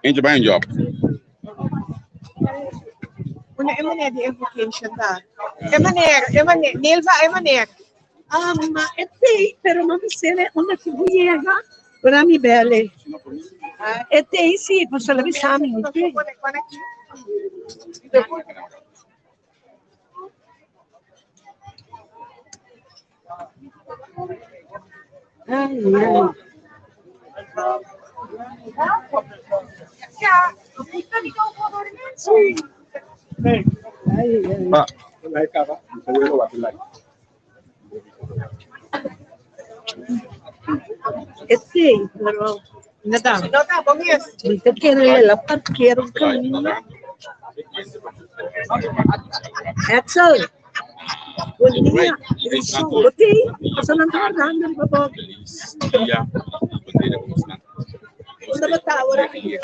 Eentje bij een job. Una e meneer di invocation ta. E meneer, e meneer, Nilva, e meneer. Um, e tei, pero no bisele unda ki bo yega, ora mi bele. E tei si, pasobra el a bisa mi, mi tei. Ai, ai. Ai, ai. Ah, E tei, pero Nada. No ta, bon mes. mi ta kere el a parkeer un kaminda. Edsel, bon dia. Bo tei? Pasobra nan ta wardando riba bo. Unda bo ta awor aki?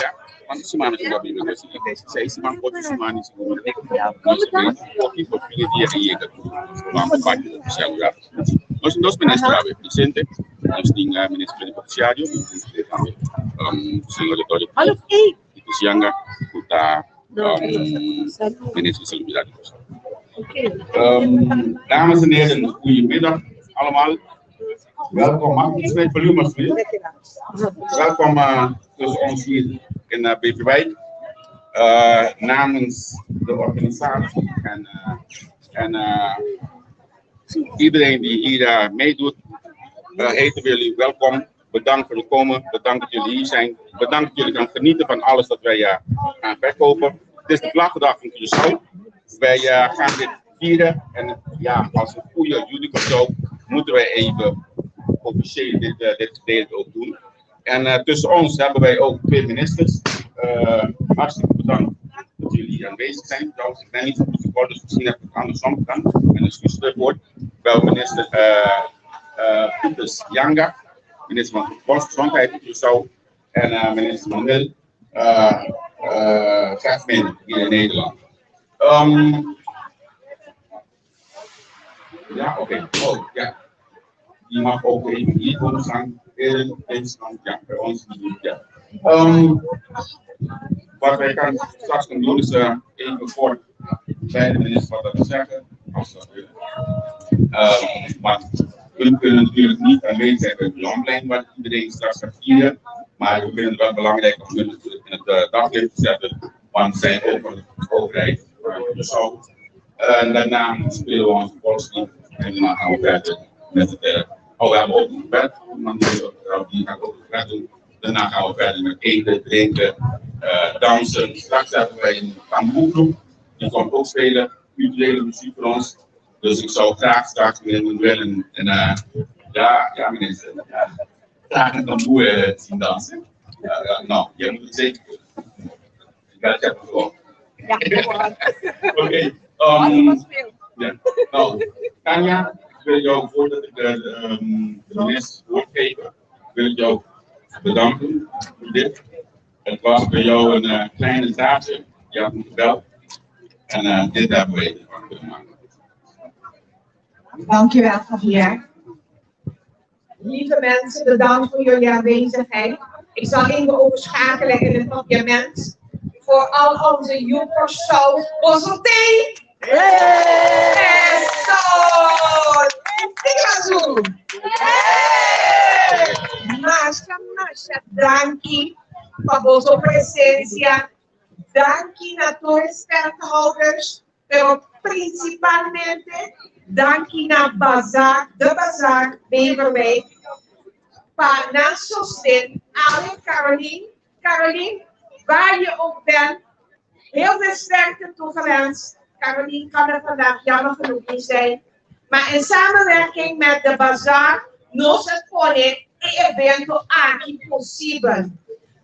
Cuanto semana cu bo biba aquí? Seis siman, ocho siman seguro. Como ta? Poquito fin di dia yega cu vamos parte oficial ya. Nos tin dos minister awe presente. Nos tin minister plenipotenciario, minister tambe, señor Vittorio Hallo, ey. Titus Yanga, cu ta No, minister di Salubridad di Kòrsou. Oké. Dames en heren, goedemiddag allemaal. Welkom, mag ik iets met volume alsjeblieft? Welkom tussen ons hier in Beverwijk. Namens de organisatie en iedereen die hier meedoet, heten we jullie welkom. Bedankt voor het komen, bedankt dat jullie hier zijn. Bedankt dat jullie gaan genieten van alles dat wij gaan verkopen. Het is de Vlaggendag van Curaçao. Wij gaan dit vieren en ja, als een goede Yu di Kòrsou moeten wij even officieel dit gedeelte ook doen. En tussen ons hebben wij ook twee ministers. Hartstikke bedankt dat jullie hier aanwezig zijn. Trouwens, ik ben niet van protocol, dus misschien heb ik het andersom gedaan. En excuses daarvoor. Wel minister Pieters Janga, minister van Volksgezondheid in Curaçao. En minister Manuel Gafmin hier in Nederland. Ja, oké. Okay. Oh, ja. Die mag ook even hier komen staan. In deze kant, ja, bij ons. Ja. Wat wij gaan straks gaan doen is even kort bij de minister wat te zeggen. Als dat wil. Maar we kunnen natuurlijk niet aanwezig zijn bij het Blauwplein, waar iedereen straks gaat vieren. Maar we vinden het wel belangrijk om hun natuurlijk in het daglicht te zetten, want zij zijn ook van de overheid van Curaçao. En daarna spelen we onze volkslied en daarna gaan we verder met het. Oh, we hebben ook een gebed. Die gaat ook een gebed doen. Daarna gaan we verder met eten, drinken, dansen. Straks hebben wij een tamboergroep. Die komt ook spelen, culturele muziek voor ons. Dus ik zou graag straks meneer Manuel en ja, ja, minister, ja, graag een tamboer zien dansen. Ja, ja, nou, jij moet het zeker doen. Ik ga het even gewoon. Ja, Oké. Okay, ja. Nou, Tanja, ik wil jou, voordat ik de minister het woord geef, wil ik jou bedanken voor dit. Het was bij jou een kleine zaadje. Je had me gebeld. En dit hebben we ervan kunnen maken. Dankjewel, Javier. Lieve mensen, bedankt voor jullie aanwezigheid. Ik zal even overschakelen in het papiament. Voor al onze Yu Kòrsou, boso tei. Eso! Tigrazu! Masha, masha, danki pa boso presensia. Danki na tur standhouders, pero prinsipalmente danki na Bazaar, de Bazaar Beverwijk, pa nan sosten. Ale, Caroline, Caroline, waar je ook bent, heel veel sterkte toegewenst. Caroline kan er vandaag jammer genoeg niet zijn. Maar in samenwerking met de Bazaar, nos a pone e evento aki posibel.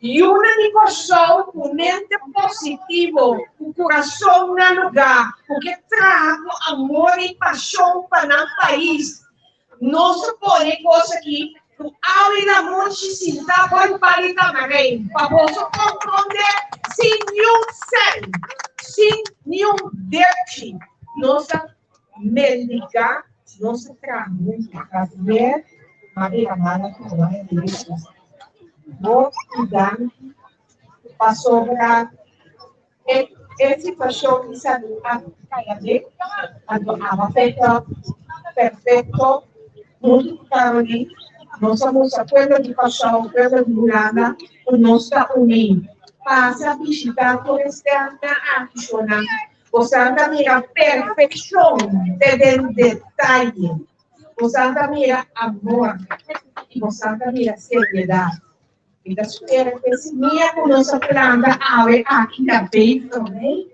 Yunan di Kòrsou ku mente positivo, ku kurason na lugá, ku ke traha ku amor i pashon pa nan pais. Nos a pone kos aki ku awe na mochi sintá boi pali tamarijn pa boso komprondé sin niun sèn, sin niun depchi. Nos a mendigá, nos a traha huntu. Javier, m'a bira mala ku bo a hende. Hopi danki. Pasobra e e situashon di salú a kai aden, anto aba fecha perfekto huntu ku Caroline nos a mustra pueblo di Kòrsou, pueblo di Hulanda ku nos ta uní. Pasa bishitá tur e stèntnan aki shonnan, bosan ta mira perfekshon te den detaye, bosan ta mira amor i bosan ta mira seriedat. Mi ta spera ku e simia ku nos a planta awe aki na Beverwijk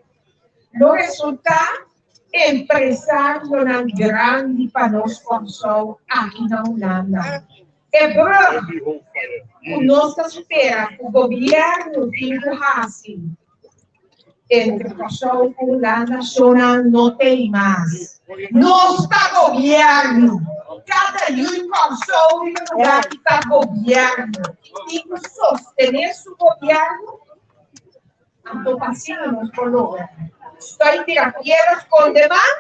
lo resultá empresarionan grandi pa nos Kòrsou aki na Hulanda. E brug ku nos ta spera ku gobièrnu tin ku hasi entre Kòrsou ku Hulanda shonnan no tei mas. Nos ta gobièrnu. Kada yu di Kòrsou riba lugá ki ta gobièrnu tin ku sostené su gobièrnu, anto pa asina nos por logra. Stoi tira piedra skonde man,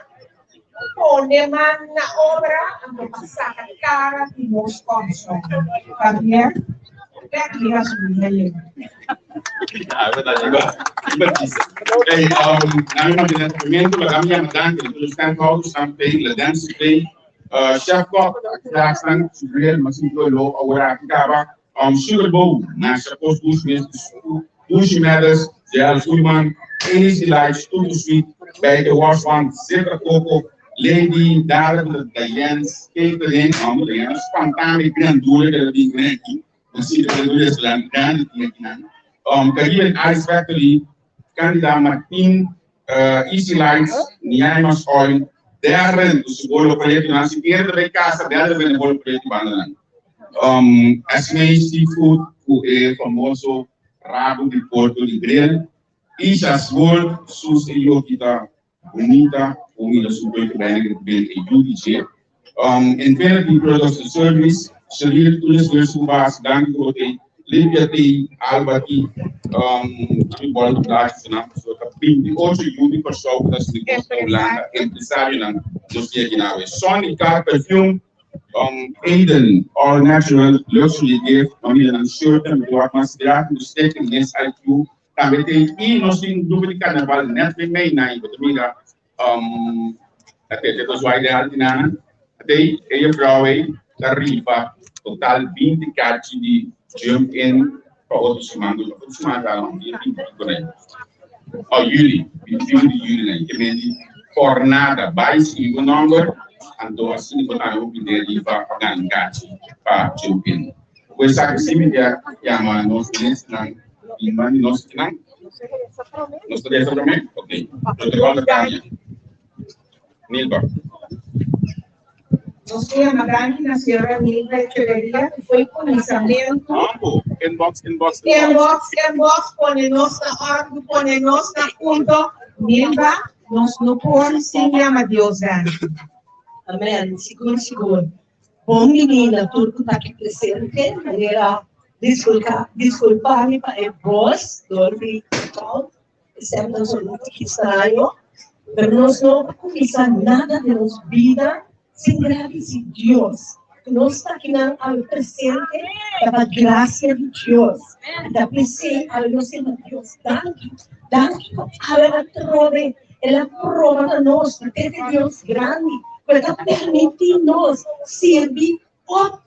pone man na obra anto pa saka kara di nos Kòrsou. Javier. Hey, na mi mantenimiento, la mi llama danki, de standhouders staan play, la dance play, chef kok, klaar Subriel, mas simplo lo ahora aki kaba, Sugar Bowl, na kos bush mes, Bushi Matters, JL Goodman, Easy Life, Studio Suite, bij de Waswan, Zeta Coco, Lady, Dara, Diane, Catering, Diane, Spantame, Grandure, que la bin aqui, Você Grandure, grande aqui, Caribbean Ice Factory, Candida Martin, Easy Lights, Niaimas Oil, Darren, o bolo preto, na se pierde bij casa, Darren vende bolo preto banda. Esme Seafood, o é famoso rabo de porco de grill. Isha's World, sus e yokita bonita, comida super que bijna que e UDG. Infinity Products and Service, Shalil Tulis Wilson dank voor het Libia Tea, Alba Tea, mi bol plaatje na, so ta 28 juli per show, dat is de Holanda, empresario nan, nos dia ginawe. Sonny Car Perfume, Aiden, All Natural, Luxury Gift, mamila ng shirt, na duwag mas gratis, taking Miss IQ, tambe tin, e nos tin grupo di carnaval, net bij mij, na, mira, até te dos vai de altinana, até e juffrouw ta rifa, total 20 kaartjes di jump in pa otro siman, otro siman ta no, dia 20 por aí. Oh, juli, 21 di juli, né, que men por nada, vai sim o number, anto assim botar o pide rifa pa ganhar kaartje pa jump in. Pues sabe sim ya llama nos nang iman nos nang nos regresa para mí? Ok. Protocolo Tania. Nilba. Nos yama danki na señora Nilba Echeverría, que foi começamento. Ambo, inbox, inbox, inbox, inbox, pone nos na orden, pone nos na punto. Nilba, nos no por sin yama Dios danki. Amén. Sigur, sigur. Bon menina, tur ku ta aki presente, manera disculpa, disculpa mi pa e voz, door di semper zo extraño, pero nos no comienza nada de nos vida sin gracia de Dios. Nos ta aki al presente, pa gracia di Dios. Ta presente al nos Dios. Danki, danki pa ala trobe, el a proba na nos, te Dios grandi, pero ta permití nos sirbi o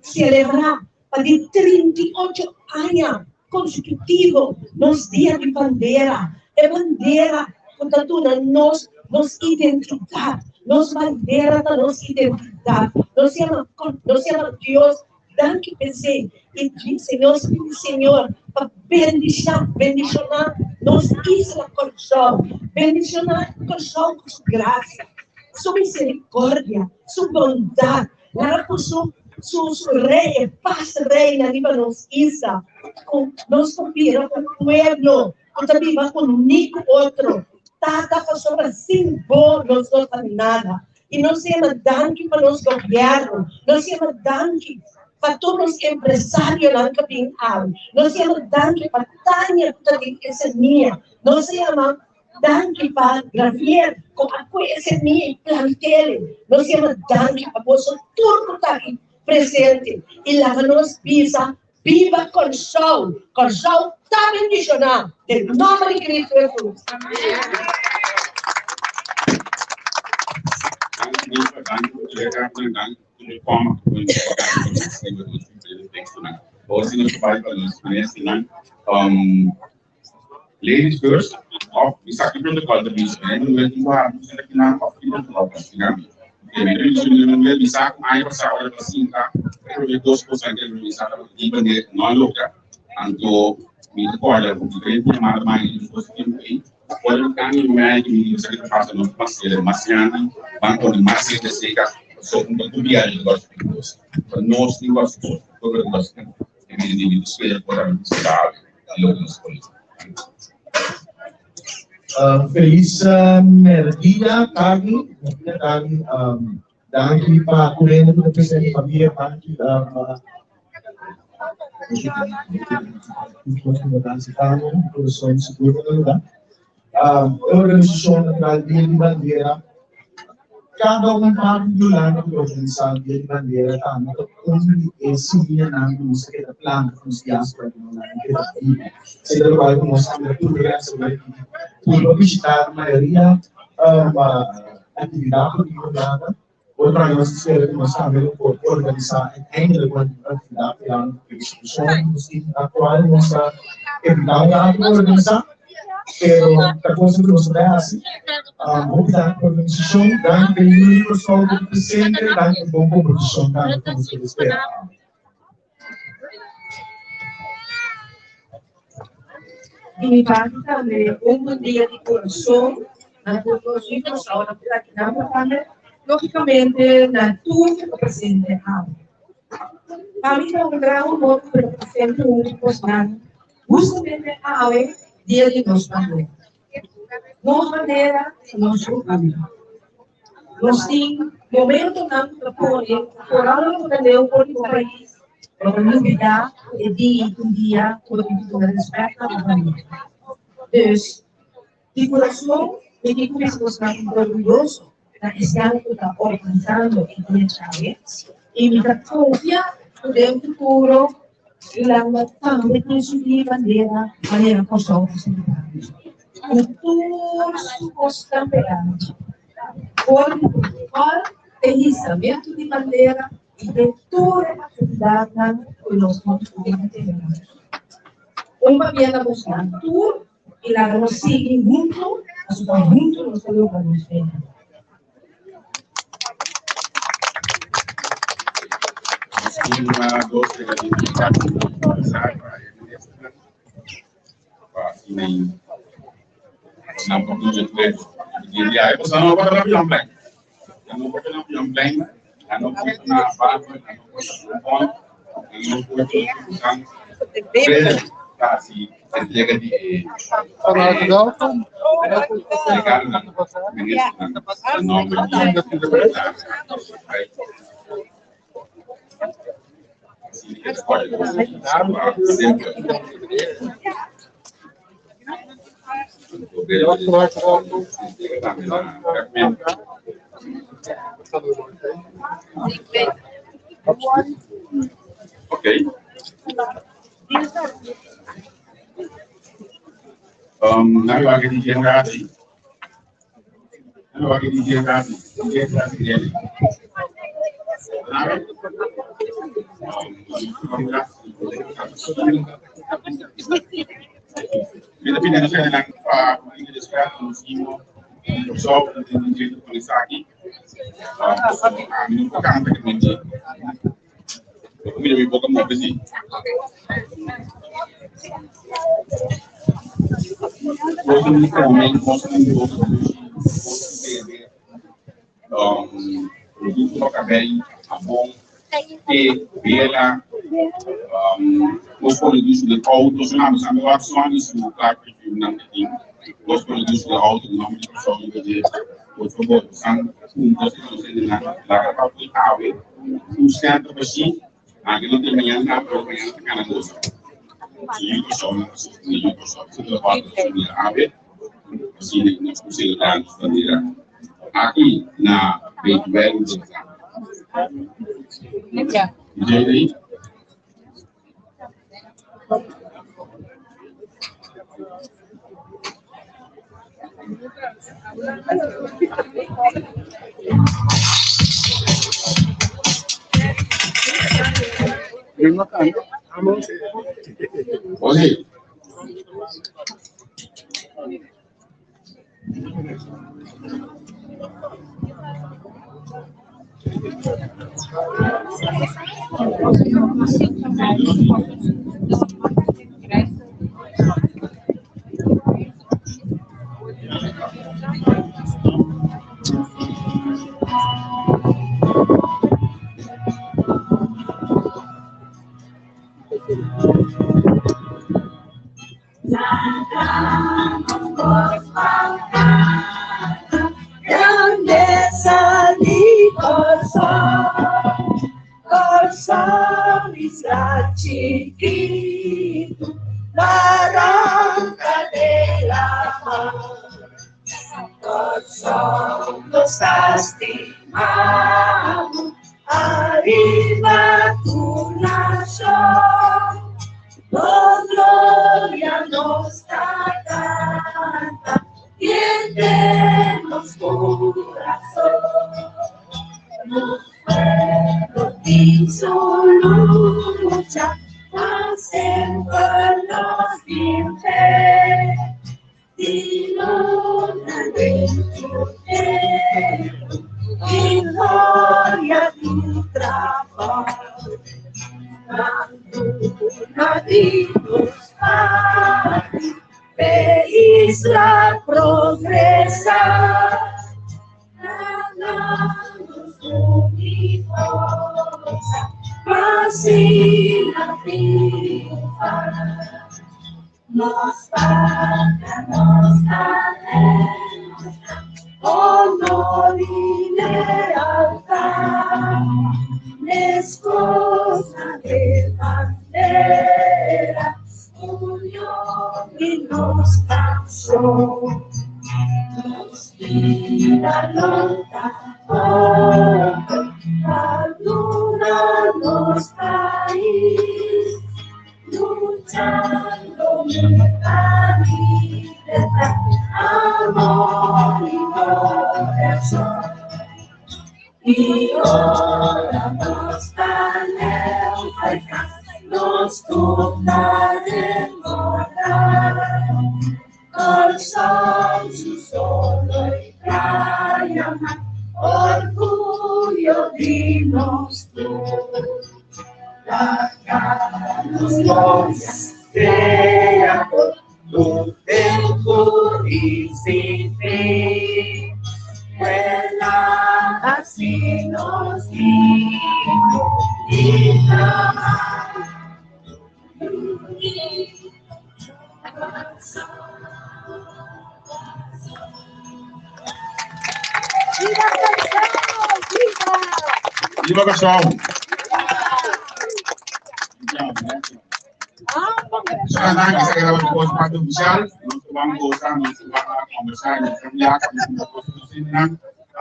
celebrar pa di 38 aña consecutivo nos dia di bandera. E bandera ku ta duna nos nos identidat. Nos bandera ta nos identidat. Nos yama Dios danki p'esei. I Señor, Señor, pa bendishoná, bendishoná nos isla Kòrsou, bendishoná Kòrsou ku su grasia, su miserikòrdia, su bondat, laga ku su su, su rei, pas reina riba nos isla, ku nos por bira un pueblo, ku ta biba uní ku otro. Tata, pasobra sin bo nos no ta nada. I nos yama danki pa nos gobièrnu, nos yama danki pa tur nos empresarionan ku bin awe. Nos yama danki pa Tania ku ta den e semia. Nos yama danki pa Javier ku a kue e semia i plant'é. Nos yama danki pa boso tur ku ta aki presente. I laga nos bisa. Biba Kòrsou! Kòrsou ta bendishoná den nòmber di Kristu Hesus. Ladies first, of mi sa ki protocol ta bisa, eh, mi tin ku mi sa ki nan of ki protocol ta bisa mi. E mi ta bisa mi mi sa ku aña pasá ora ta sinta, pero mi dos kos antes mi sa ta di bande no a logra. Anto mi ta kòrda ku diferente yamada mai di dos tempu ei, ora mi kambia mi mente mi di sa ki ta pasa nos mas mas grandi, ban pone mas hende seka, pasobra ku ta tur dia di gosi kos. Pa nos tin gosi kos, tur gosi kos. E mi di mi ta spera ku ora mi ta spera di loke nos por hasi. Felis merdia tardi, merdia tardi. Danki pa tur hende ku ta presente pabia danki E organisashon natural Dia di Bandera kada un parti di Hulanda ku ta organisá Dia di Bandera tambe ta un di e simianan ku nos ta keda planta ku nos diaspora di Hulanda keda biba. Esei ta lokual ku nos a mira tur resto di purba bishitá mayoria aktividat ku tin Hulanda. Otro aña nos ta spera ku nos tambe lo por organisá uiteindelijk un aktividat grandi ku e situashon ku nos tin aktual nos ta evitá un ratu pa organisá, pero ta cosa ku nos ta bai hasi. Hopi danki pa organisashon, danki pa e yu di Kòrsou ku ta presente, danki pa e bon komportashon tambe ku nos ta spera. Di mi parti tambe un bon dia di kurason na tur nos yu Kòrsounan ku ta akinan pero tambe lógikamente na tur ku ta presente awe. Pa mi ta un gran honor ku ta presente huntu ku bosnan hustamente awe dia di nos bandera. Nos bandera ta nos orguyo. Nos tin momentonan ku ta pone foral ora ku ta leu for di bo pais, bo ta lubidá ku e dia un dia ku bo tin ku duna rèspèt na bo bandera. Dus, di kurason mi tin ku bisa bosnan ku mi ta orguyoso na esnan ku ta organisando e dia djawe i mi ta konfia ku den futuro Hulanda tambe tin su dia bandera manera Kòrsou ta selebrá ku tur su kosnan pegá na dje. For di protokòl te hisamentu di bandera i te tur e aktividatnan ku nos tin ku tene na. Un pabia na bosnan tur i laga nos sigui huntu pasobra huntu nos ta logra nos meta. Oké. Nou wak di generatie. Nou wak di generatie. Generatie dele. Mi ta pidi nan pa di respet nos himo workshop di jeito con esaki. Mi no por canta que mente. Mi mi boca move sí. Cosas di come, cosas di boca, cosas di bebe, producto pa cabei, habon, te, bela, nos pone dushi den auto, so nan sa mi wak Sonny su car perfume nan ta tin, nos pone dushi den auto, nomber di persoon riba dje, por favor, san cumpra si nos hende nan laga pa pui awe, un center bashi, anke no tin mañana nan, pero mañana ta cana gosa. So yu persoon nan ta sostene yu persoon, si ta wak sostene awe, asina nos por celebra nos bandera aki na Betuel de. Oye. Grandeza di Kòrsou, Kòrsou isla chikitu, baranka den laman. Kòrsou nos ta stima bo, ariba tur nashon. Bo gloria nos ta kanta, henter nos kurason. Nos pueblo tin su lucha, pa semper nos tin fe. Di luna den tur tempu, Victoria tu trabou. Luna di nos parti, p'e isla progresá. Ganando su forsa, pa asina triunfá. Nos patria nos ta demostrá honor i lealtat, meskos na e bandera, union di nos nashon. Nos bida lo ta poko pa duna nos pais. Luchando pa libertad, amor y corazón. Y ora nos ta leu nos toca recordar. Kòrsou su solo i playa, orguyo di nos tur. Laga nos gloria Kreador, tur tempu i sin fin. Wela hasi nos himno di Viva Kòrsou! Viva! Viva Kòrsou! Sra danki sa graba di kos parti ofisial. Nos ta ban gosa, nos ta ban kombersá, nos ta viaha, nos ta gosa nos hendenan.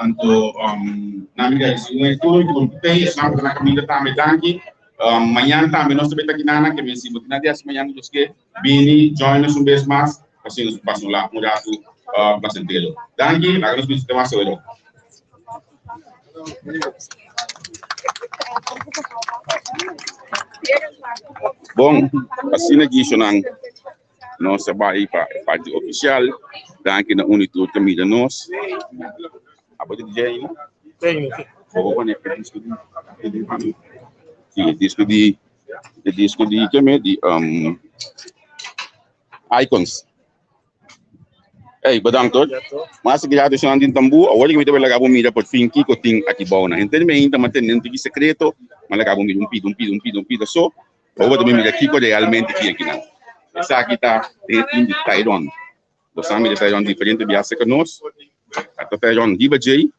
Anto nan mi gradisi un e tur ku tei esnan ku ta na kaminda tambe danki. Mañan tambe nos ta beta kinana ke men si bo tin nada di hasi mañan nos ke bini join nos un bes mas pa asina nos por pasa un un ratu placentero. Danki, laga nos bisa te mas awero. Bon, asina Gishonan nos a bai pa e parti ofisial. Danki na un i tur ta mira nos. Abo ta DJ ainda? Bo pone e disco di Sí, e disco di e disco di keme di um, Icons. Hey, bedankt hoor. Maar als ik dus aan die tamboer, awor ik weet wel laga mira por fin kiko tin aki bou na. Henter me ainda mantener un tiki secreto, maar laga mira un pida, un pida, un pida, un pida so. Awor también mira kiko realmente tin aki nan. Esaki ta den team di Tyron. Bo sa mira Tyron diferente biaha cerca nos. Ata Tyron riba djei.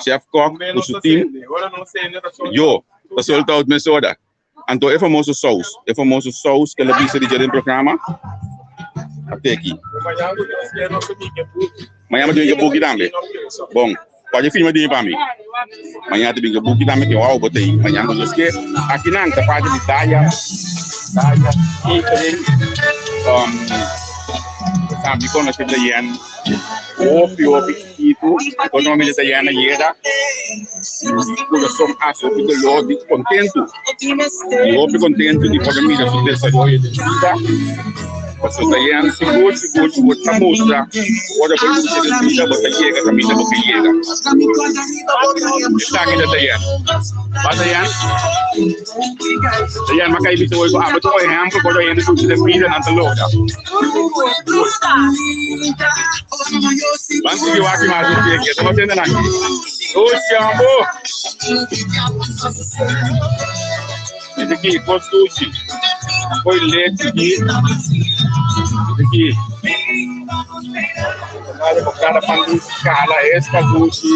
Chef Kok ku su team. Yo, ta solta out mesora. Anto e famoso saus, e famoso saus ke lo bisa di dje den programa, ate aki. Mañana bo tin ke buki tambe. Bon, pode firma di mi pa mi. Mañana ta bin ke buki tambe, ke wou bo ta yi. Mañana nos ke akinan ta parti di Daya. Saya Catering. Tambe konosé Diane hopi hopi chikitu, kono mi Diane yega, mi kurason hasi hopi doló di kontentu, i hopi kontentu di por a mira su desaroyo den bida. Pasobra Diane sigur sigur sigur ta mustra ku ora bo lucha den bida bo ta yega kaminda bo ke yega. Esaki ta Diane. Ba Diane? Diane, m'a kai bisa hoy ku abo ta un ehèmpel ku ora hende lucha den bida nan ta logra. Ban sigui wak mas un tiki, ta nos hendenan. Dushi ambo. Dice ki kos dushi. Koi lechi ki. Dice ki. Madre por cada pan dushi kala esta dushi.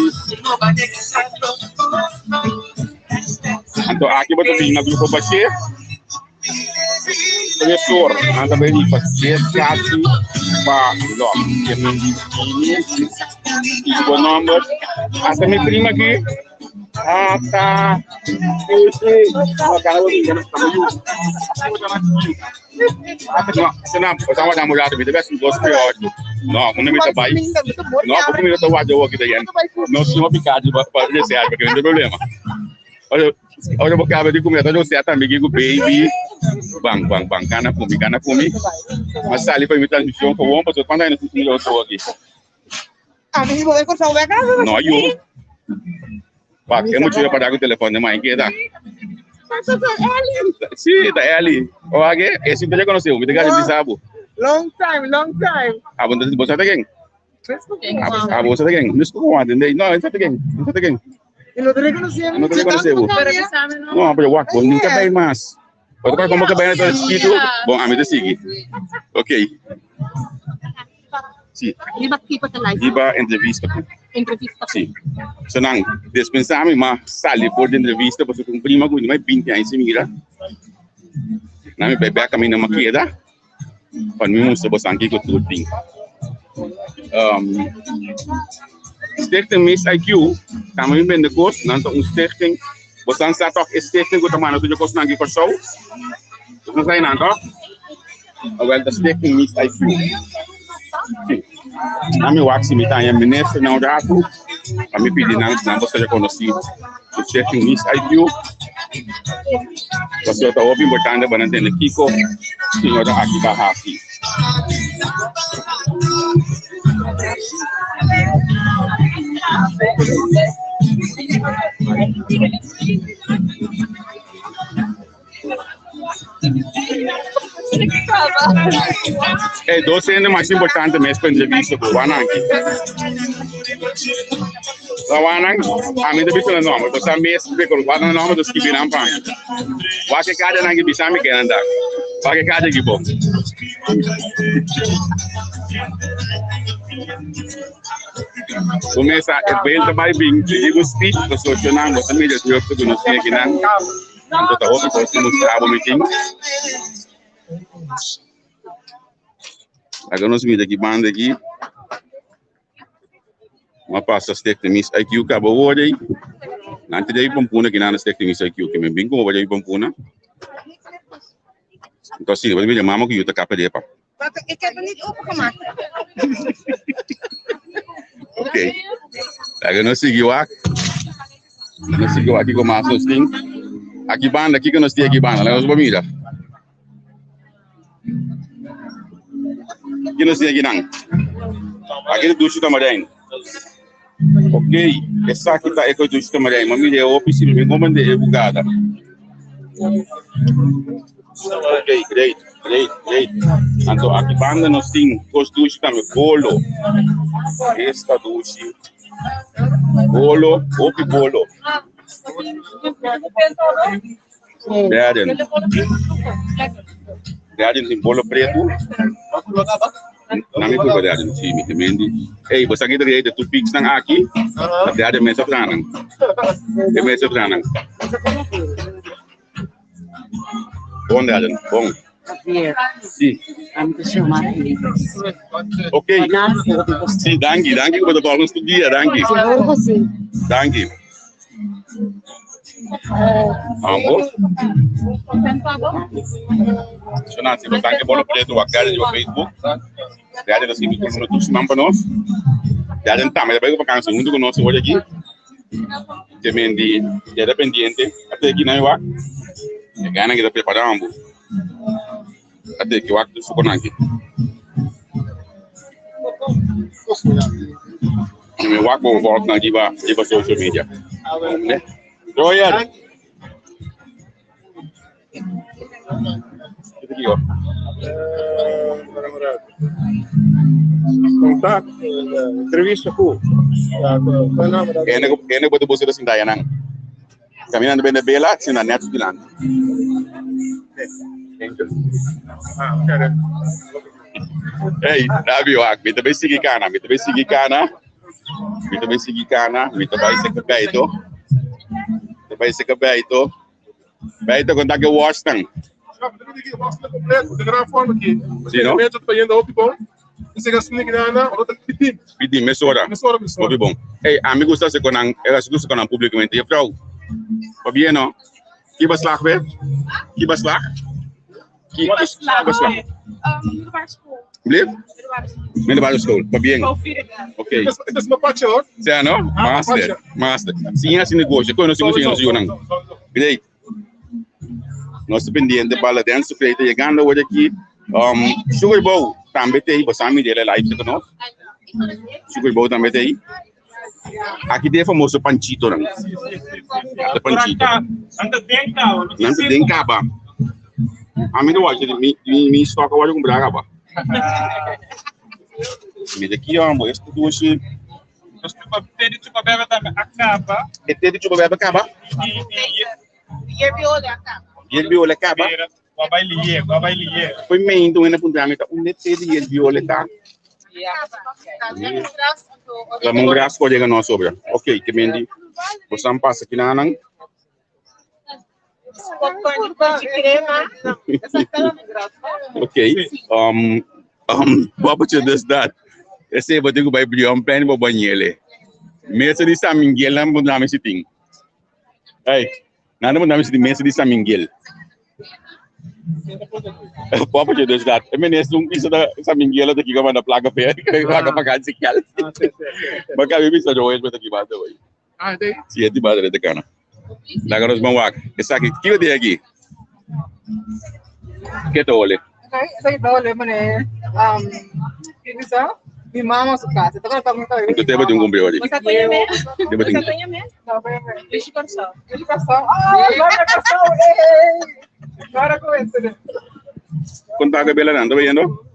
Anto aki bo ta bin na grupo Bashir. Tresor, nan ta bai riba tres kati pa lòk. Ke men di bini i bo nòmber. Hasta mi prima aki. Ata. Sushi. Bacana bo bin, ta yu. No, se na, o ta wada murado, mi ta bes dos peor. No, una mi ta bai. No, porque mi ta wada hoki ta yen. No, si no picado pa pa reserva, que no tem problema. Ora, ora bo caba di comer, ta José tambe ki ku baby. Bang, bang, bang, kana kumi, kana kumi. Mas sali pa mi transmisión gewoon, pasobra cuando hay no otro aki. A mí bo cortar weka. No, yo. Pa, ke mucho para ku telefon de mai queda. Sí, ta Eli. O age, esse te conheceu, me te garantizado. Long time, long time. Ah, bom, você tá quem? Ah, você tá quem? Não estou com No, você tá quem? Você tá quem? E no te reconocemos. No te reconocemos. No, pero wak, bom, nunca bem mais. Outra como que bem no escrito? Bom, a mim te sigue. Ok. Sí. Riba tipo ta live. Riba entrevista. Entrevista. Sí. So nan, dispensami ma sali for de entrevista, pasobra un prima ku mi 20 aña sin mira. Na mi bebé camino ma queda. Pa mi mustra bosan kiko tur tin. Stichting Miss IQ, tambe mi bende kos, nan ta un stichting. Bosan sa toch e stichting ku ta manda tur e kosnan aki Kòrsou? Bosan sa einan toch? Awel ta Stichting Miss IQ. Sí. Na mi wak si mi ta haña minister na un ratu, pa mi pidi nan si nan por ser rekonosí ku Stichting Miss IQ. Pasobra ta hopi importante pa nan tende kiko señora aki ta hasi. E dos hende mas importante mes pa entrevista ku Wananki. La Wanan, a mi ta bisa nan nomber, bosa mes rekor nan nomber ta skibi nan pa mi. Wak e kada nan ki bisa mi kenan ta. Wak e kada ki bon. Bo mesa e bel ta bai bin di bo speech pasobra nan bo ta mira drukte ku nos tin akinan. Anto ta hopi kos ku mustra bo mi tin. Laga nos mira ki banda aki. Ma pasa Stichting Miss IQ kaba word ei. Nan te dei pampuna ki nan Stichting Miss IQ. Ki men bin como dei pampuna. Entonces, sí, mira, mama ku yuta kapa depa. Ik heb het niet opengemaakt. Oké. Laga nos sigui wak. Nos sigui wak kiko mas nos tin. Aki banda, kiko nos tin aki banda? Laga nos por mira. Kiko nos tin aki nan? Aki ta dushi tamarijn. Ok, esaki ta e dushi tamarijn. Ma mira e hopi si mi komende e bugada. Ok, great, great, great. Anto aki banda nos tin kos dushi tambe, bolo. Esta dushi. Bolo, hopi bolo. Darren. Darren tin bolo pretu. Nami purba Darren, si mi te mendi. Hey, bo sa ki de tu pics nan aki? Darren mesa tranan. E mesa tranan. Bon Darren, bon. Javier, Si. ami ta Xiomara Elias. Ok. Si, danki, danki ku bo ta volg nos tur dia, danki. Sigur ku si. Danki. Ambo. So Nancy, bedankt voor de project wat derde op Facebook. Derde dat zie ik nog tussen man van ons. Derde tambe, daarbij op vakantie, junto con nos hoy aquí. Te mendi, ya pendiente, até aqui não é E gana que tá preparando. Até que wak tu sukonaki. Me wak bo volk na giba, giba social media. Ne? Royal. Aqui, ó. Contact, entrevista com. Ene ene bote você da sindaia nang. Caminhando bem na bela, sinda neto de lá. Ah, cara. Hey, Davi wak, mi também sigui cana, mi também sigui cana. Mi também sigui cana, mi também se cabeito. Também se cabeito. Beito conta que Washington. Completo, de gran forma aqui. Sim, não? Método para ainda outro bom. E se gasta que nada, outra pitim. Pidi mesora. Mesora, mesora. Muito bom. Hey, amigo gusta se conan, era se gusta conan publicamente. Juffrouw. Wat ben no? Ki beslag weer? Ki beslag? Ki beslag? Middelbare school. Blijf? Middelbare school. Middelbare school. Wat bien? Oké. Het is mijn patje hoor. Zeg no? Master. Master. Sim, assim negócio. Quando se consegue, não Great. Nosso pendiente para dentro, feita chegando hoje aqui. Sugar Bowl também tem, você me dele live se conosco. Sugar Bowl também tem. Aqui tem o famoso panchito, não? De panchito. Não tem caba. A mim não acho, mi mi mi estoque eu vou comprar caba. Me daqui, ó, amor, este duas. Dus tu tipo bebe também acaba. E te tipo bebe acaba? Yerbi olha acaba. Yerbi olha acaba. Vai lier, vai lier. Foi meio ainda para mim, um nete de yerbi olha tá. Lemongrass pode ganhar nossa obra. Ok, que mendi. Você não passa aqui na não. Popcorn de crema. Ok. Wat je dus dat? Esse vou ter que vai brilhar um plano para banhele. Mesa de San Miguel não vou dar esse thing. Ei, nada vou dar esse mesa de San Miguel. Wat je dus dat? Ik ben um piso da San Miguel daqui que manda placa pé, placa para cá de sequel. Maar kan je zo hoor met die bata hoor. Ah, nee. Sim, é de bata de cana. Laga nos vamos wak. Essa aqui, que eu aqui? Que to ole? Okay, ito ole mo ne. Isa, mi mama su casa. Ito ka tawag Então teve de um cumprir hoje. Você tem mesmo? Teve de Você tem mesmo? Não, foi Deixa eu coração. Deixa coração. Ah, agora coração. Ei! Agora começa, né? Contar com a Bela não, tá vendo?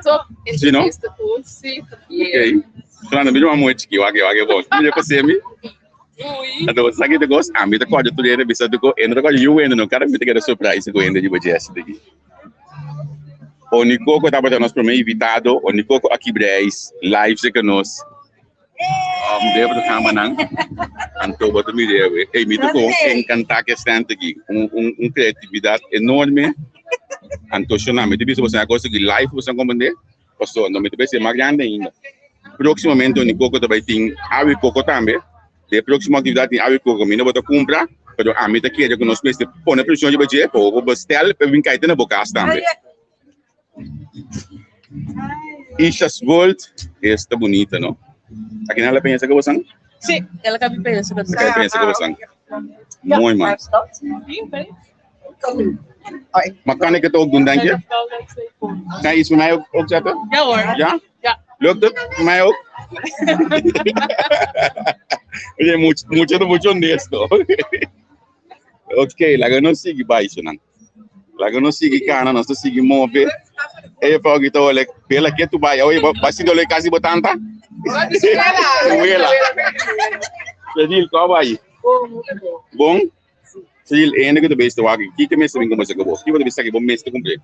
Top. Sim, não? Sim. Ok. Fernando, me dá uma moeda aqui, wake, wake, bom. Me dá me. Então, sabe que gosto? Ah, me dá código tu ele, bisa tu ko, entra com you no cara me tem que surprise com ende de budget daqui. O Nicoco estava nosso primeiro invitado, o Nicoco aqui breis, live se conosco. Deve do Kamanang. Anto boto me deve. Ei, me tocou encantar que stand aqui, um criatividade enorme. Anto choname, te bisa você conseguir live você compreender? Pastor, não me te ser mais grande ainda. Proximamente o Nicoco também tem ave coco também. De próxima atividade tem ave coco, me não bota comprar, pero a mim tá aqui, que nós mesmo põe pressão de budget, pô, vou bestel, para vir cair na boca também. Isha's World, esta bonita, não? Aqui na pensa que você? Sim, ela cabe pensa que Aqui pensa que você. Mooi man. Maar kan ik het ook doen, denk je? Kan je iets voor mij ook opzetten? Ja hoor. Ja? Ja. Lukt het? Voor mij ook? Oye, mucho, mucho, mucho honesto. Ok, laga não sigue baixo, não. Laga não sigue cana, não sigue move. Ei, fala que tô olha, pela que tu vai, oi, vai se doler quase botanta. Wela. Cedil, qual vai? Bom. Cedil, ene que tu beste wagi. Que que me se vem como se acabou? Que você beste aqui, bom mês te cumprir.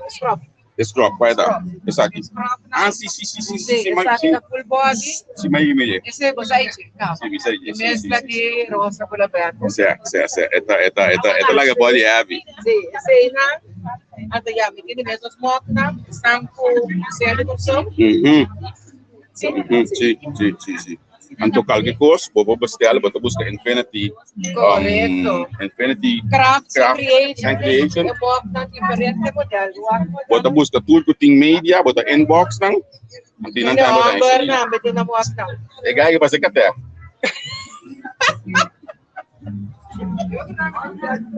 Scrub. Scrub, vai dar. Essa aqui. Ah, sim, sim, sim, sim, sim, Essa aqui tá full body. Sim, mas me Esse é você aí, Sim, isso aí. Mescla de rosa com a perna. Certo, certo, certo. Esta, esta, esta, esta é a body heavy. Sim, esse aí na. Até já, me tem mesmo smoke na, sanko, sério com som. Uhum. Sim. Uhum, sim, sim, sim, sim. Anto kalke kos, bo por bestel, bo ta buska Infinity, Correcto. Infinity Crafts Craft Creation. and Creation. E box na diferente model. Bo ta buska tur ku tin media, bo ta inbox nan. Anto nan tambe ta Number inserí. na, bete na box na. E gai ke pasa kate.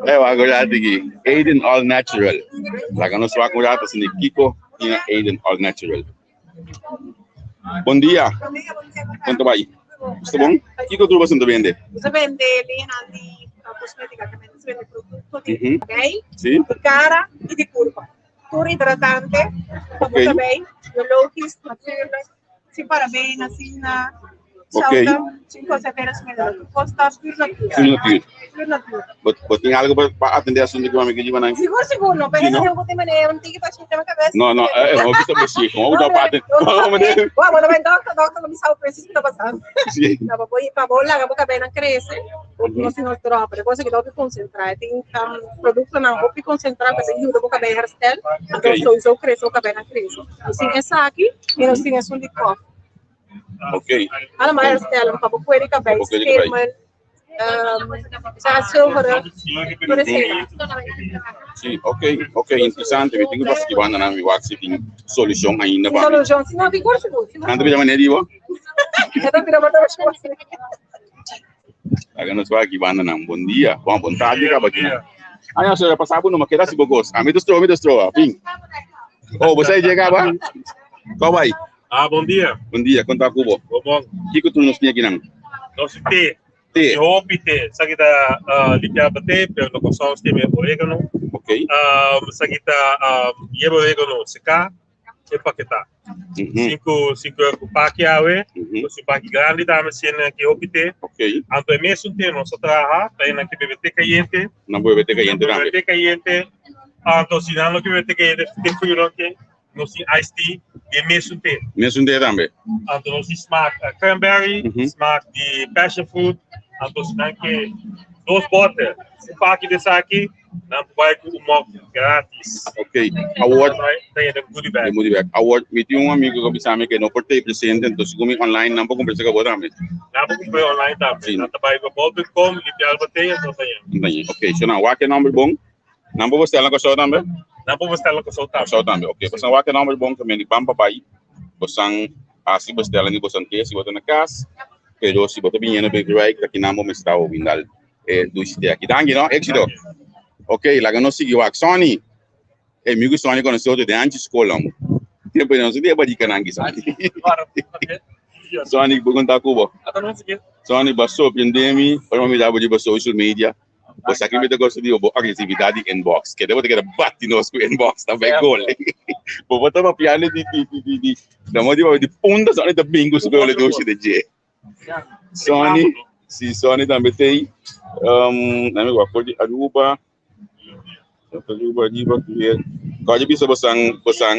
E wak un rato aki. Aiden All Natural. Laga nos wak un rato asina kiko tin na Aiden All Natural. Bon dia. Kon ta bai? Sta bon? Kiko tur boso ta bende? Nos ta bende liñanan di kosmetika, ta bende, nos ta bende produkto di kabei, Si. di kara i di kurpa. Tur hidratante, pa bo kabei, biologis, natuurlijk, sin parabena, sin Shelter, sin conserveras mineral. Kos ta pur natuur. Pur natuur. Pur natuur. Bo, bo tin algo pa, pa atende asunto ki mami ki jiba nan? Sigur, sigur, no. Pero Sí, no? no tengo que manejar un tiki pa chiste na cabeza. No, no, eh, hopi ta besi, como ta pa atende. Bueno, bueno, ben doctor, doctor, no me sabe precies que está pasando. Sí. No, pa pa bo laga bo cabeza crece, no si no drop, pero cosa que tengo que concentrar. Tin producto nan hopi concentrado que se ayuda bo cabeza herstel. Okay. Entonces, sowieso crece bo cabeza crece. Sin esaki, y no sin esun di kof. Ok. Allemaal herstellen, pa bo cuero cabello, Pa bo cuero cabello. schermen, sa zilveren, por esey. Sí, ok, ok, interesante. Mi tin ku pasa ki banda nan mi wak si tin solucion ainda pa mi. Solucion, si no, sigur, sigur. Nan ta bira manera di bo? E ta bira banda bashon. Laga nos wak ki banda nan. Bon dia. Bon, bon tardi kaba ki nan. Ay, no, señora, pasa bo numa, keda si bo gos. A mi ta stroba, mi ta stroba. Bin. Oh, bo sa e dje kaba? Kau bai? Ah, bon dia. Bon dia, kon ta ku bo? Bon, bon. Kiko tur nos tin akinan? Nos tin te. Te. Nos tin hopi te. Esaki ta limpia pa te, pero no kòrsou nos tin oregano. Ok. Esaki ta yerba oregano seká e paketá. Sinku, sinku euro ku paki awe. Nos tin paki grandi tambe, si hende nan ke hopi te. Ok. Anto e mesun te nos ta traha, pa hende nan ke bebe te kayente. Nan por bebe te kayente Nan por tambe. bebe te kayente. Anto si nan no ke bebe te kayente, te frio nan ke. Nos tin iced tea di e mesun te. Mesun te tambe. Anto nos tin smaak cranberry, smaak di passion fruit. Anto si nan ke dos bote, un paki di esaki, nan por bai ku un mok gratis. Ok, awor. Ta yendo goodie bag. Den goodie bag. Awor, mi tin un amigo ku a bisa mi ke no por ta presente, anto si ku mi online nan por kumpra esaki awor tambe. Nan por kumpra online tambe. Si. Nan ta bai pa bol.com, limpia alba te, anto ta yendo. Ta yendo. Ok, so nan wak e nomber bon. Nan por bestel na Kòrsou tambe? Nan por bestel na Kòrsou tambe. Kòrsou tambe, ok. Bosan wak e nòmber bon ke men di ban pa bai. Bosan hasi bestel di bosan te si bo ta na kas. Pero si bo ta biniendo Beverwijk, ta kinan bo mester ta windal e dushi te aki. Danki no, éxito. Ok, laga nos sigui wak. Sonny, e mi ku Sonny konosé otro den anchi skol amo. Tempo nos no tin e barikanan ki Sonny. Sonny, bo konta ku bo. Sonny, bo a sorprende mi ora mi a mira bo riba social media. Bo sa ki mi ta gosta di bo agresividad di inbox. Kende bo ta keda bati nos ku inbox ta bai gol. Bo bo ta papiando di di di di di na mo di di punta Sonny ta bin ku su gol dushi de dje. Sonny, si Sonny tambe tei. Um, na mi wak for di Aruba. Aruba, Aruba, hier. Kòrda bisa bosan bosan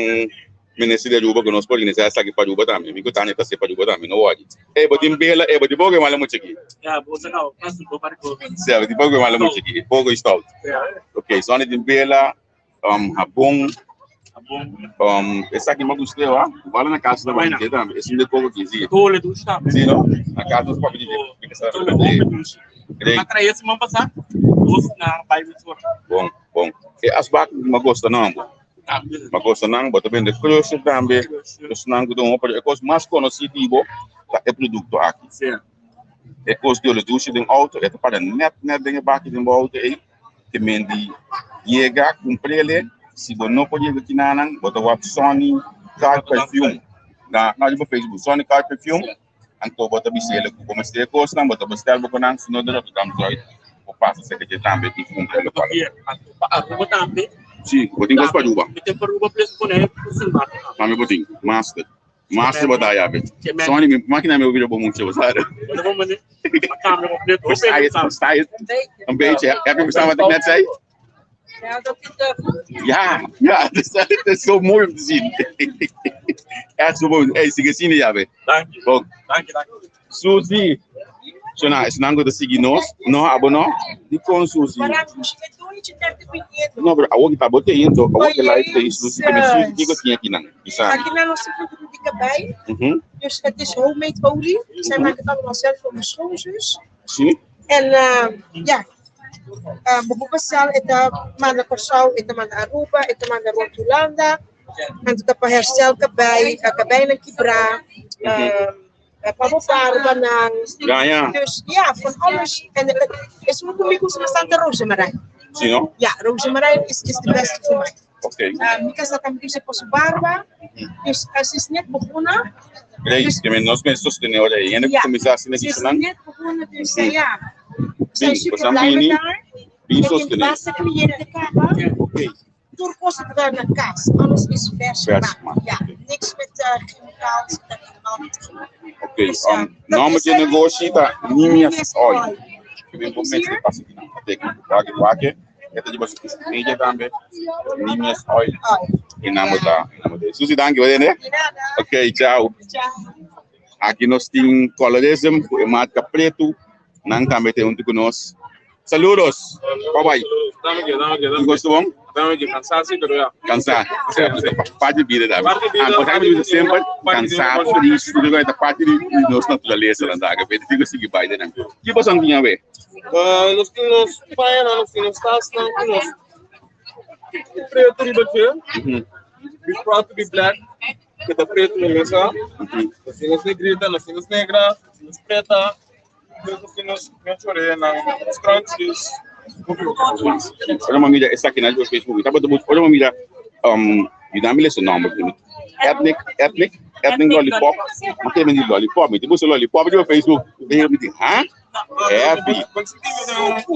Minister di Aruba ku nos por organisá esaki pa Aruba tambe. Mi ku Tania ta hasi pa Aruba tambe, no wòri. Ey, bo tin bela, ey, bo tin poco mala mucha aki. Ja, bo sa nou, pas bo para ko. Sí, bo tin poco mala mucha aki. Poco y stout. Ok, Sonny tin bela, habon. Habon. Esaki mi a gusta yo, ah. Bala na casa ta bani dje tambe. Esun de poco aki, sí. Tole dushi tambe. Sí, no? Na casa nos papia di dje. Tole hopi dushi. Great. A trae siman pasá, dos na bai mesora. Bon, bon. E asbak mi a gusta nan, bo. Ma kosanan bo ta bende crusher tambe, kosnan ku ta un pero e kos mas konosí di bo ta e produkto aki. E kos di redusi den outo, e ta para nèt nèt den e baki den bo outo ei, te men di yega kumprele, si bo no por yega kinanan, bo ta wak Sonny Car Perfume na riba Facebook, Sonny Car Perfume, anto bo ta bis'el ku bo mester e kosnan, bo ta bestel bo konan, si no di Rotterdam Zuid, bo pasa serka dje tambe i kumpra lokual. Pa Aruba tambe. Si, bo tin kos pa Aruba. Mi tin pa Aruba plus pone ku Sint Maarten tambe. Tambe bo tin. Master. Master bo ta aya be. Sonny, mi makina mi bo bira bo mucha, bo sa. Versta je het? Versta je het? Een beetje. Heb je verstaan wat ik net zei? Ja, dat is de... Ja, ja, het is zo mooi om te zien. Echt zo mooi. Hey, ze gezien ja, be. Dank je. Bom. Dank je, dank je. Suzy. Shona, esnan ku ta sigui nos, no, abo no? Dikon Susi? No, pero awor ki ta bo te ento, awor ki live te Susi, ke Susi kiko tin akinan? Bisa. Akinan nos tin produkto di kabei. Dus het is homemade olie. Zij maken het allemaal zelf voor mijn schoonzus. Si. En ja, bo por pasal e ta manda Kòrsou, e ta manda Aruba, e ta manda rond Hulanda. Anto ta pa herstel kabei, kabeinan kibrá, pa bo barbanan. Ja, ja. Dus ja, van alles. En esun ku mi gusta bastante rozemarijn. Si, no? Ja, rozemarijn is de beste voor mij. Oké. Mi casa tambe usa pa su barba. Dus ze is net begonnen. Great, Dus ke men nos mester sostené ora ei. Hende ku Ja, kuminsá asina ze is kisanan. net begonnen, dus ja. We zijn Bin, super bosan blij met bini, haar. bin Ik in sostené. vaste cliënten kaba. Oké. Tur kos ta traha na kas. Alles is vers Vers gemaakt. gemaakt. Ja, niks met chemicals, dat helemaal niet. Oké, Dus, dat nòmber is di het. negoshi ta Nimias Nimias Oil. Oil. Ke men por mester pasa kinan. Teken, wak, wak. E ta di boso media tambe. Nimias Oil. E nòmber ta, e nòmber ta. Susi, danki, bo tende? Di nada. Ok, ciao. Ciao. Aki nos tin Colorism ku e marka pretu. Nan tambe ta huntu ku nos. Saludos. Bye bye. Dame que, dame que, dame Gusto bom? Dame que, cansá sí, pero ya. Cansá. Sí, sí. Parti di bida tambe. Parti di bida, Ah, parti di di bida semper, parti di cansá, bida. feliz, tur loke ta parti di nos naturalesa nan ta. Ke tin ku sigui bai den nan. Ki boso tin awe? Nos tin nos pañanan, nos tin nos tasnan, ku nos pretu riba dje. Be proud to be black. Ke ta pretu na mesa. Nos tin nos negrita, nos tin nos negra, nos tin nos preta. Nos tin nos chorenan, scrunchies. Ora mi mira esaki na Facebook, tabata but ora mi mira yuda mi lesa nomber primero. Ethnic, ethnic, ethnic lollipop. Ma ke men di lollipop, mi ti buska lollipop riba Facebook. Mi di, ha? Heavy.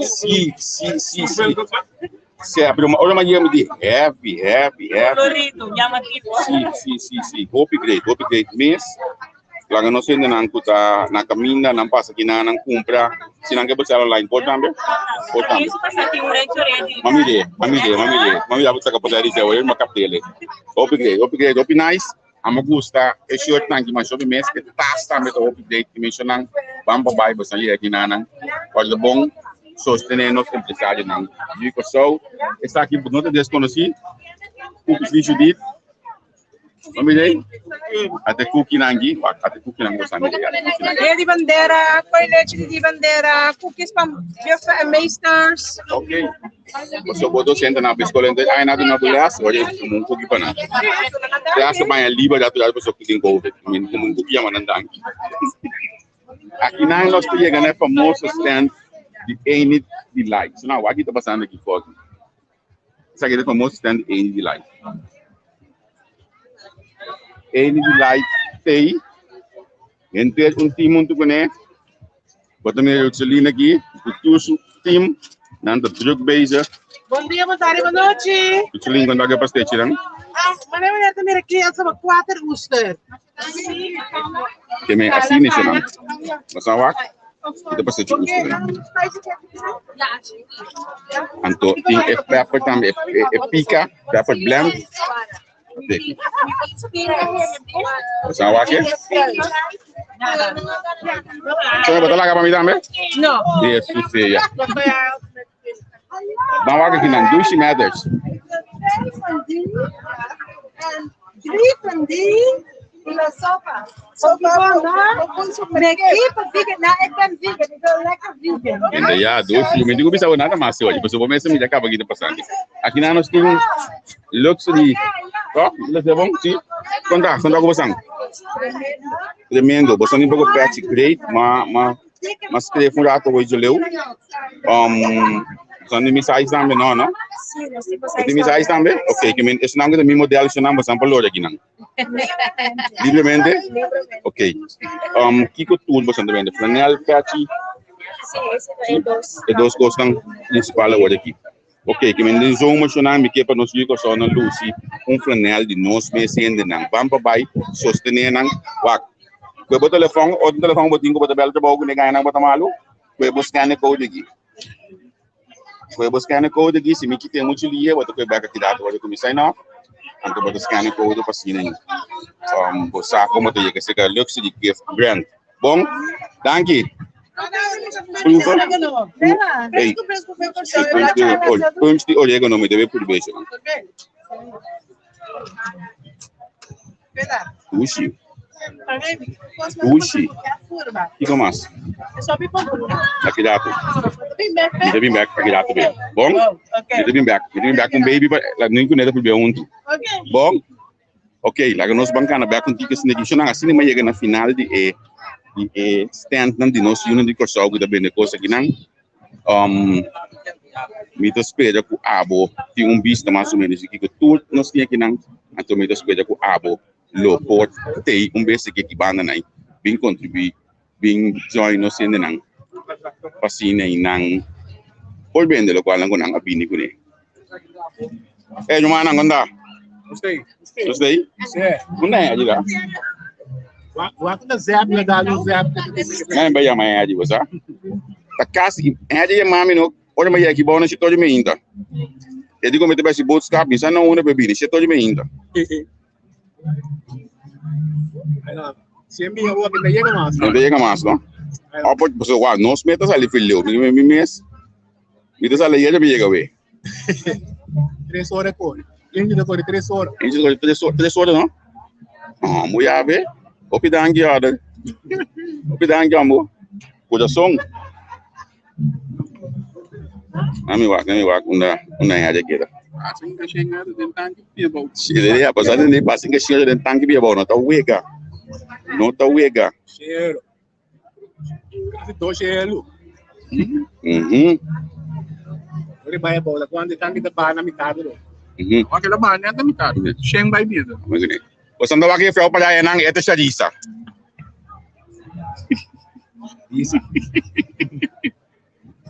Si, si, si, si. Si, pero ora mi yega mi di heavy, heavy, heavy. Colorido, llamativo. Si, si, si, si. Hopi great, hopi great mes. Laga nos hendenan ku ta na kaminda, nan pasa kinan, nan kumpra. Si nan ke buscar online, por tambe? Por tambe. Ma mire, ma mire, ma mire. Ma mira bo saka por ahí, dice, oye, ma kaptele. Hopi great, hopi great, hopi nice. Amo gusta e shirt nan ki mas hopi mes, e tas tambe ta hopi great. Ki mencionan, ban pa bai, bosan yega kinanan. Orde bon, sostené nos empresarionan. Di Kòrsou, esaki no ta deskonosí. Cookies di Judith. Ma mire, ate cookie nan aki, wak, ate cookie nan bosan mire, ate cookie nan. Di bandera, koi leche di bandera, cookies pa juffen en meesters. Ok. Boso bo docente na escola ente ay na duna les, ora como un cookie pa nan. Klas baña liber dat dat boso tin COVID, min como un cookie yama nan danki. Aki nan nos ta yega na e famoso stand di Enid Delight. So nou, wak ta pasando aki foto. Esaki ta e famoso stand di Enid Delight. Enid Delight tei. Henter un team huntu kuné. Bo ta mira Roxeline aki, ku tur su team. Nan ta druk bezig. Bon dia, bon tardi, bon nochi. Roxeline, kon ta pastechi dan? Ah, meneer, meneer, te mira aki, el sama kuater oester. Ke men asina isho nan. Bo sa wak? Ki ta pastechi oester nan. Anto tin e pepper tambe, e pica, pepper blend. Dik. Bo sa wak e? Sonia, bo ta laga pa mi tambe? No. Jesus sea. Dan wak aki nan, Dushi Matters. Drie van die. Sopa. Sopa. Vegan. Nou, ik ben vegan. Ik wil lekker vegan. Ende ya, dushi. Mi digo bisa nada mas hoje. Pasobra bo mester mi ya kaba kita pasando. Aki nan nos tin luxury. Toch? Dat is bon? Si? Konta, konta ku bosan. Tremendo. Bosan tin poko patchy great, ma ma ma skreef un rato hoy leu. Bosan tin mi size tambe, no, no? Tin mi size tambe? Ok, ke men esnan ku ta mi model esnan bosan por lora akinan. Libremente? Ok. Kiko tur bosan ta bende? Flanel, patchy? Si, e dos. E dos kosnan prinsipal awor aki. Ok, ke men den zomer shonan mi ke pa nos yu Kòrsou nan lusi un flanel di nos mes hendenan. Ban pa bai sostené nan. Wak, ku e bo telefòn, otro telefòn bo tin ku bo ta bèl trabou ku ne gana bo ta malu, ku e bo scan e code aki. Ku e bo scan e code aki, si mi kite muchu lihe, bo ta kohe bèk aki datu ora ku mi sign off, anto bo ta scan e code pa asina bo sa komo ta yega serka Luxury Gift Brand. Bon, danki. Proeven? Hey, punch di oregano mi debe purbe eso. Dushi. Dushi. Kiko mas? Aki datu. Mi ta bin bek aki datu be. Bon? Mi ta bin bek. Mi ta bin bek un baby pa la nin ku neta purbe huntu. Bon? Ok, laga nos ban kana bek un tiki asina ki. Nan asina mi a yega na final di e di e standnan di nos yunan di Kòrsou ku ta bende kos akinan. Um, mi ta spera ku abo tin un bista mas o menos di kiko tur nos tin akinan. Anto mi ta spera ku abo lo por tei un bes aki aki banda nan bin kontribuí, bin join nos hendenan pa asina i nan por bende lokual nan ku nan a bini kuné. Eh, rumannan, kon ta? Nos ta ei? Unda e aji ta? Nan bai yama e aji, bo sa? Ta kasi, e aji yama mi no, ora mi yega aki bou nan shito di mi inta. E di ku mi ta bai si boodskap, mi sa na unda pa bini, shito di mi inta. No ta yega mas, no? Opo, pasobra nos mes ta sali fileu, mi mes. Mi ta sali ayer mi yega we. Tres ora kore. Eentje ta kore tres ora. Eentje ta kore tres ora, tres ora no? Oh, muy ave. Hopi danki, Arthur. Hopi danki, amor. Corazón. Nami wak, nami wak, unda, unda en área queda. Pasen que xenga den tanque pia bou. Sí, de pasar den pasen que xenga den tanque pia bou, no ta wega. No ta wega. Xero. Casi dos elu. Ori bai bola quando tanque ta ba na mitad ro. Wa kela ba na mitad. Shen bai bisa. Pues ando wak juffrouw para enang ete Sharisa.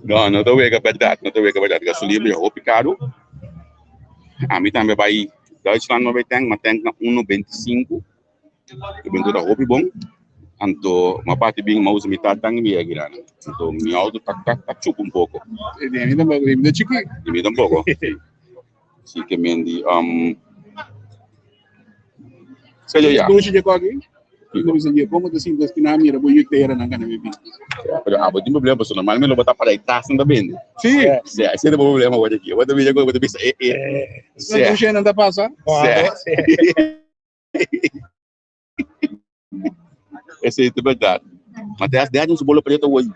No, no ta wega berdad, no ta wega berdad. Gasolina bira hopi caro. Ami tambe bai Duitsland ma bai tank, ma tank na 1.25. E bin ku ta hopi bon. Anto m'a parti bin m'a usa mitad tanki mi yega Girana. Anto mi auto ta ta ta chupa un poko. E di mi tampoco, di mi ta chiki. Di mi tampoco. Si ke men di um Señor ya. Dushi dje koki. Mi bisa dje como ta sinti esaki nan mira bo yu tera nan kana bibi. Pero abo tin problema pasobra normalmente lo bo ta para e tas nan ta bende. Si. Si, ese ta bo problema awor aki. Bo ta mira bo ta bisa e e. Si. Dushi nan ta pasa. Si. Esei ta berdad. Matias, deja un bolo preto hoy.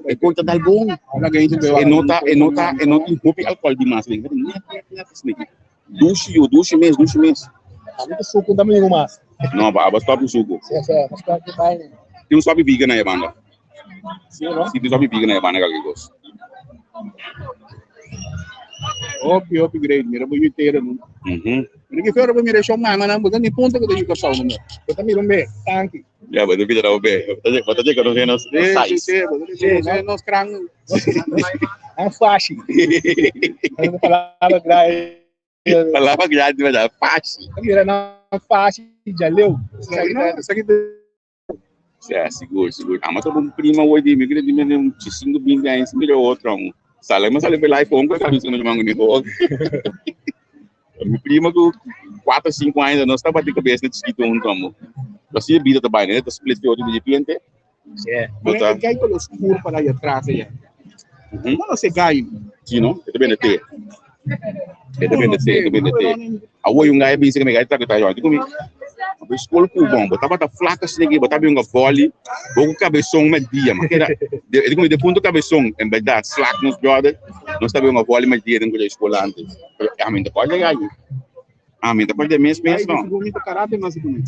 E conta dal bon. E no ta, e no ta, e no tin hopi alcohol di mas. Net, net, net sniki. Dushi yo, dushi mes, dushi mes. Ami ta suku dame ningun mas. No, ba aba stop suku. Sí, sí, mas stop di baile. Tin un stop vegan na e banda. Sí, no? Sí, tin un stop vegan na e banda kalke kos. Hopi, hopi great. Mira bo yu tera no. Mira ki fero bo mira show mama nan, bo ta ni punto ku ta yu Kòrsou no. Bo ta mira un be, tanki. Ya, bo ta mira un be. Bo ta cheka nos nos size. Sí, sí, bo ta mira nos kran. Nan fashi. Palabra grandi. Palabra grandi, verdad? Fashi. Mira nan fashi, jaleu. Esaki ta Sea, sigur, sigur. Amo ta un prima hoy di mi, creo di mi un 5 20 años, mira otro amo. Sale, me sale pela iPhone, que camisa no mango ni ho. Mi prima ku 4 5 años, no está bati cabeça na chiquito un amo. Pero si vida ta bai, né? Ta split que otro de repente. Yeah. Pero el gai con oscuro para allá atrás allá. No no se gai. Sí, no? Ito bende té. Ito bende té, ito bende té. Awo yung gai bisa que me gai ta que ta yo. Digo mi. Bo school ku bom, bo tabata flaka snigi, bo tabi un volley, bo ku cabezón met dia, ma keda de digo mi de punto cabezón, en verdad, slack nos brother, nos tabi un volley met dia den ku school antes. Pero a mi ta korda gai. A mi ta korda mes mes no. Gai, mi ta karate mas ku mi.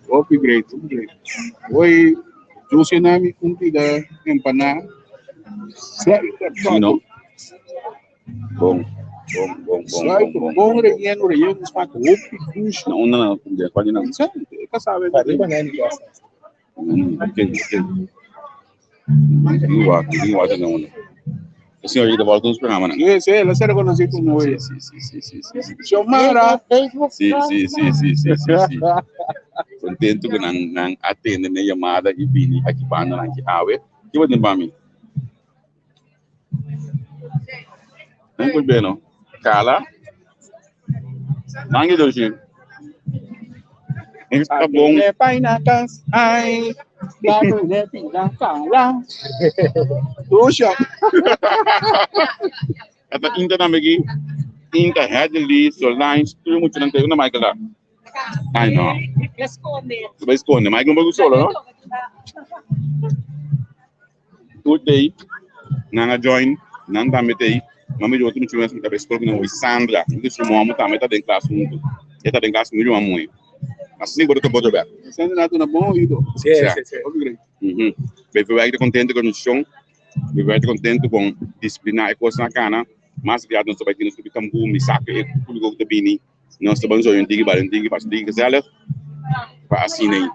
Hopi great, hopi great. Hoy, Jose nami cumpida empaná. Sí, no? Bon, bon, bon, bon, bon, bon. Bon relleno, relleno smaak hopi dushi. No, una na, de cuál na. Ka sabe. Ok, ok. Igual, igual na una. E señorita volta nos programa, né? Sí, sí, ela se reconoce como Sí, sí, sí, sí, sí, sí, sí. Xiomara. Sí, sí, sí, sí, sí, sí, sí. Contento que nan nan atende mi llamada y bini aquí banda nan ki awe. Ki wat pa mi? Não por bem, não. Cala. Danki Doshi. Ta bon. Ai, Dusha. Ata inta tambe aki. Inta, Hedley, Solange, tur muchanan nan te. Unda Michael ta? Ai no. Ta bai skonde. Michael no bai ku solo no. Tur tei. Nan a join. Nan tambe tei. Mami di otro muchanan mes mi ta bai skol ku nan hoy Sandra. Mi ku su momo tambe ta den klas huntu. E ta den klas ku mi ruman muhe. Asina bo ta bodo bek. Sandra na duna bon oido. Sí, sí, sí. Beverwijk ta contento cu nos Beverwijk ta contento con disciplina e cosnan a cana. Mas grato nos ta bay tin nos toki tambú, mi sa cu e publico cu ta bini nos ta ban zoya un tiki, bari un tiki, pasa un tiki gezellig pa asina ey.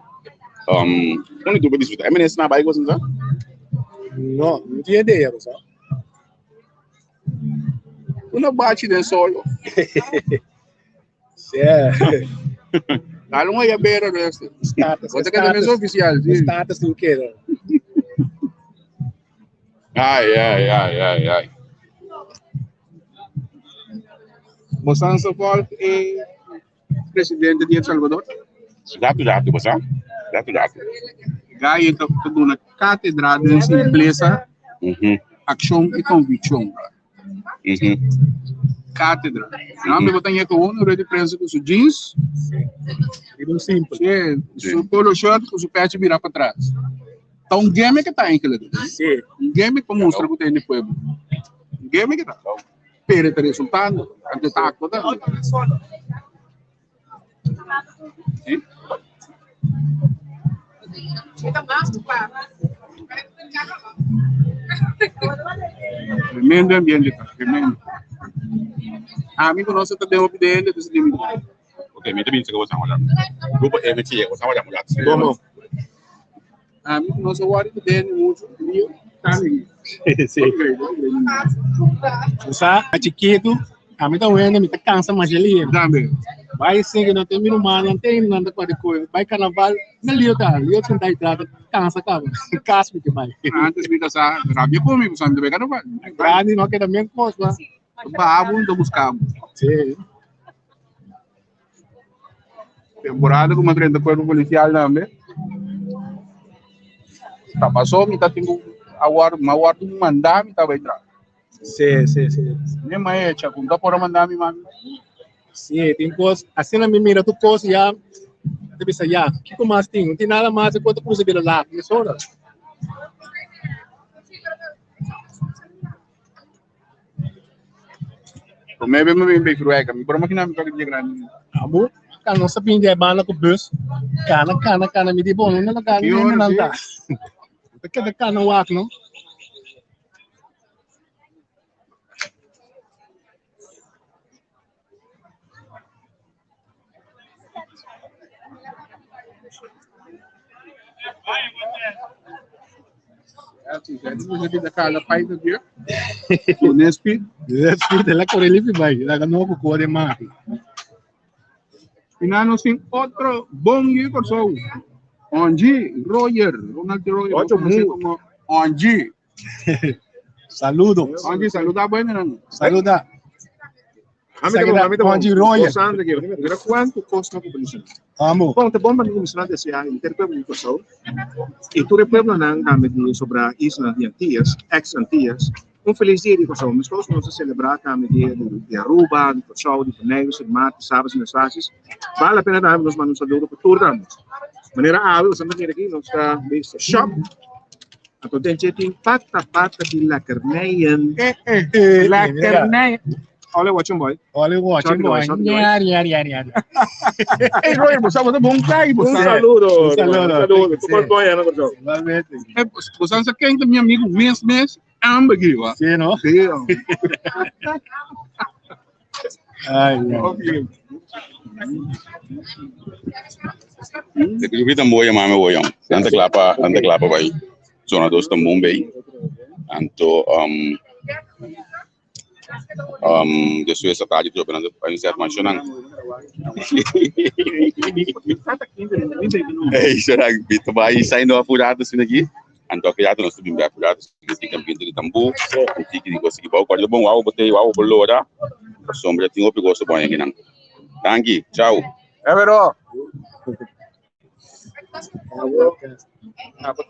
Um, unda tur por disfruta? E meneer na bay cosnan sa? No, no tin idea, bo sa. Una bachi den solo. Dale un guayabera de este. Status. Bota que también es oficial, sí. Status no queda. Ai, ai, ai, ai, ai. Bosan sa volg e presidente di El Salvador? Rato, rato, bosan. Rato, rato. Gaye ta duna cátedra den simpleza, accion y conviccion. Cátedra. No, mi botan yeka uno rueda de prensa ku su jeans. Riba un simpel. Sí, su polo shirt ku su pecho bira pa atras. Ta un gimmick ta eigenlijk. Sí. Un gimmick pa mustra ku ta hende pueblo. Un gimmick ta. Pero ta resultando. Anto ta actua tambe. Sí. Tremendo ambiente, ta, tremendo. Ami conoce ta den hopi de hende, dus di mi. Ok, mi ta binse ku bosan wala. Grupo MC, bosan wala mulat. Como? Ami conoce wari ta den mucho, lío, tami. Sí. Sa, chiquito, a mi ta wende, mi ta cansa mas ali. Tambe. Vai sim que não tem miro mano, não tem nada para coisa. Vai carnaval, na lío tá, lío sentar e trata, cansa cara. Casco que vai. Antes mi ta rabia comigo, sabe, de carnaval. Grande, não queda mesmo coisa. Babo, então buscamos. Sim. Temporada com uma 30 cuerpo policial tambe. Ta pasó, mi ta tengo aguardo, ma aguardo un mandá, mi ta bai tra. Sí, sí, sí. Mi ma hecha, kunta por mandá mi mami. Sí, tem coisa, assim na mira tu coisa já, te pensa já, que mais tem? Não tem nada mais enquanto cruza vira lá, isso hora. Promé be mi bin Beverwijk, mi por imaginá mi toki dia grandi. Amo, ka no sa pindi bana ku bus. Kana kana kana mi di bom, não na kana Que não hora, tá. Te keda kana wak no. Ja, sí, ja, dus heb je de kale pijn natuurlijk. Nespi. Nespi, de la correlifi bai, la no ku kore ma. Finano sin otro bon yu Kòrsou. Onji Roger, Ronald Roger, Ocho conocido mu. como Onji. Saludo. Onji, saluda bueno. no? Saluda. A mi ta bom. Onji Roger. Sandra, que mira quanto custa ku polícia. Amo. Bom, te bom para comissionar desse ano, inter pueblo de Kosovo. E tu pueblo nan tambe di sobre a isla de Antillas, ex Antillas. Um feliz dia de Kosovo. Mas nós vamos celebrar também dia de Aruba, de Kosovo, de Bonaire, de Maarten, Sabas e Nassau. Vale a pena também nos mandar um saludo para tudo também. Maneira a você também aqui, nós está besta shop. Então tem gente pata pata de lekkernijen. Lekkernij. Olha, watch boy. Olha o watch boy. Sorry, Yar, yar, yar, yar. Hey Roger, você é bom kai, Um você. saludo. Um saludo. Um saludo. Sí. Tu bom, né, Kosovo? Igualmente. Você sabe quem é meu amigo mês mês amba aqui, ó. Sim, não? Sim. Ai, ai. Ok. De grupo tambor ya mame voy Ante klapa, ante klapa bai. Zona 2 tambor bay. Anto depois essa tarde tô pensando para iniciar mais chonan. Ei, será que bito vai saindo apurado assim aqui? Anto aqui já nós temos apurado, que tem ambiente de tambor, que que gosto que bom, quando bom, wow, botei wow, bolora. Sombra tem outro gosto bom aqui não. Danki, chao. Evero. Ah, but